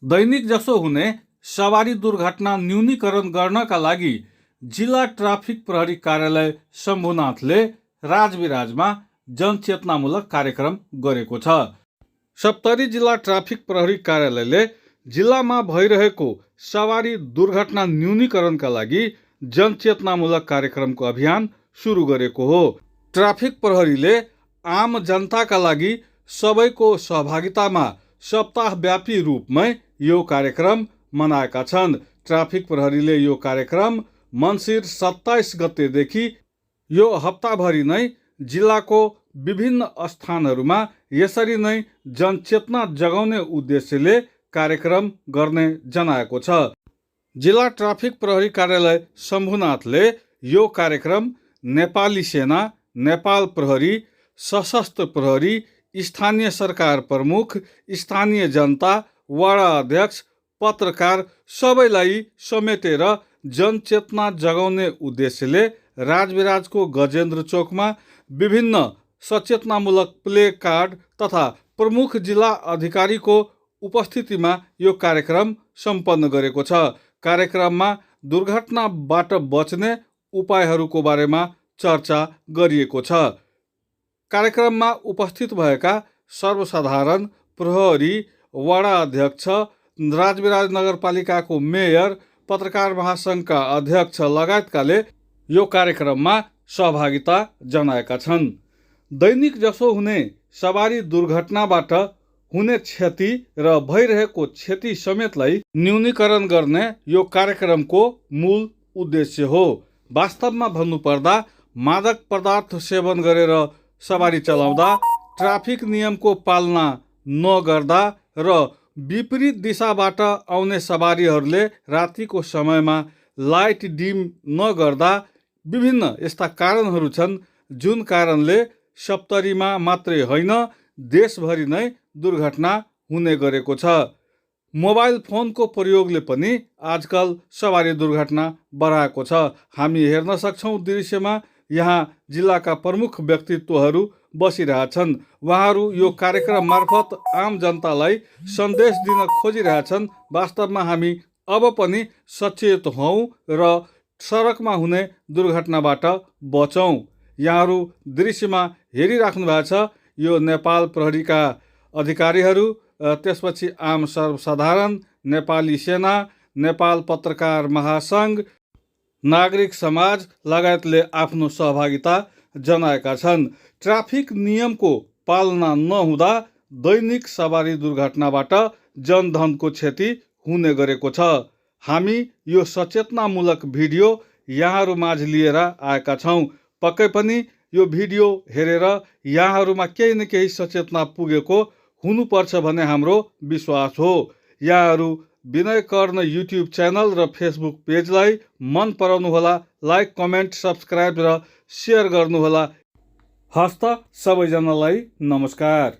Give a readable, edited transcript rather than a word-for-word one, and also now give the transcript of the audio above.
दैनिक जसो हुने सवारी दुर्घटना न्यूनीकरण गर्नका लागि जिल्ला ट्राफिक प्रहरी कार्यालय शम्भुनाथले राजविराजमा जनचेतनामूलक कार्यक्रम गरेको छ। सप्तरी जिल्ला ट्राफिक प्रहरी कार्यालयले जिल्लामा भइरहेको सवारी दुर्घटना न्यूनीकरणका लागि जनचेतनामूलक कार्यक्रमको अभियान सुरु गरेको हो। ट्राफिक प्रहरीले आम जनताका लागि सबैको सहभागितामा सप्ताहव्यापी रूपमै यो कार्यक्रम मनाएका छन्। ट्राफिक प्रहरीले यो कार्यक्रम मङ्सिर 27 गतेदेखि यो हप्ताभरि नै जिल्लाको विभिन्न स्थानहरूमा यसरी नै जनचेतना जगाउने उद्देश्यले कार्यक्रम गर्ने जनाएको छ। जिल्ला ट्राफिक प्रहरी कार्यालय शम्भुनाथले यो कार्यक्रम नेपाली सेना, नेपाल प्रहरी, सशस्त्र प्रहरी, स्थानीय सरकार प्रमुख, स्थानीय जनता, वडा अध्यक्ष, पत्रकार सबैलाई समेटेर जनचेतना जगाउने उद्देश्यले राजविराजको गजेन्द्र चोकमा विभिन्न सचेतनामूलक प्ले कार्ड तथा प्रमुख जिल्ला अधिकारीको उपस्थितिमा यो कार्यक्रम सम्पन्न गरेको छ। कार्यक्रममा दुर्घटनाबाट बच्ने उपायहरूको बारेमा चर्चा गरिएको छ। कार्यक्रममा उपस्थित भएका सर्वसाधारण, प्रहरी, वडा अध्यक्ष, राजविराज नगरपालिकाको मेयर, पत्रकार महासङ्घका अध्यक्ष लगायतकाले यो कार्यक्रममा सहभागिता जनाएका छन्। दैनिक जसो हुने सवारी दुर्घटनाबाट हुने क्षति र भइरहेको क्षति समेतलाई न्यूनीकरण गर्ने यो कार्यक्रमको मूल उद्देश्य हो। वास्तवमा भन्नुपर्दा मादक पदार्थ सेवन गरेर सवारी चलाउँदा, ट्राफिक नियमको पालना नगर्दा र विपरीत दिशाबाट आउने सवारीहरूले रातिको समयमा लाइट डिम नगर्दा विभिन्न यस्ता कारणहरू छन् जुन कारणले सप्तरीमा मात्रै होइन देशभरि नै दुर्घटना हुने गरेको छ। मोबाइल फोनको प्रयोगले पनि आजकल सवारी दुर्घटना बढाएको छ। हामी हेर्न सक्छौँ दृश्यमा यहाँ जिल्लाका प्रमुख व्यक्तित्वहरू बसिरहेछन्। उहाँहरू यो कार्यक्रम मार्फत आम जनतालाई सन्देश दिन खोजिरहेछन्। वास्तवमा हामी अब पनि सचेत हौँ र सडकमा हुने दुर्घटनाबाट बचौँ। यहाँहरू दृश्यमा हेरिराख्नु भएको छ यो नेपाल प्रहरीका अधिकारीहरू, त्यसपछि आम सर्वसाधारण, नेपाली सेना, नेपाल पत्रकार महासङ्घ, नागरिक समाज लगायतले आफ्नो सहभागिता जनाएका छन्। ट्राफिक नियमको पालना नहुँदा दैनिक सवारी दुर्घटनाबाट जनधनको क्षति हुने गरेको छ। हामी यो सचेतनामूलक भिडियो यहाँहरू माझ लिएर आएका छौँ। पक्कै पनि यो भिडियो हेरेर यहाँहरूमा केही न केही सचेतना पुगेको हुनुपर्छ भन्ने हाम्रो विश्वास हो। यहाँहरू विनय कर्ण युट्युब च्यानल र फेसबुक पेजलाई मन पराउनुहोला, लाइक, कमेन्ट, सब्सक्राइब र सेयर गर्नुहोला। हस्त सबैजनालाई नमस्कार।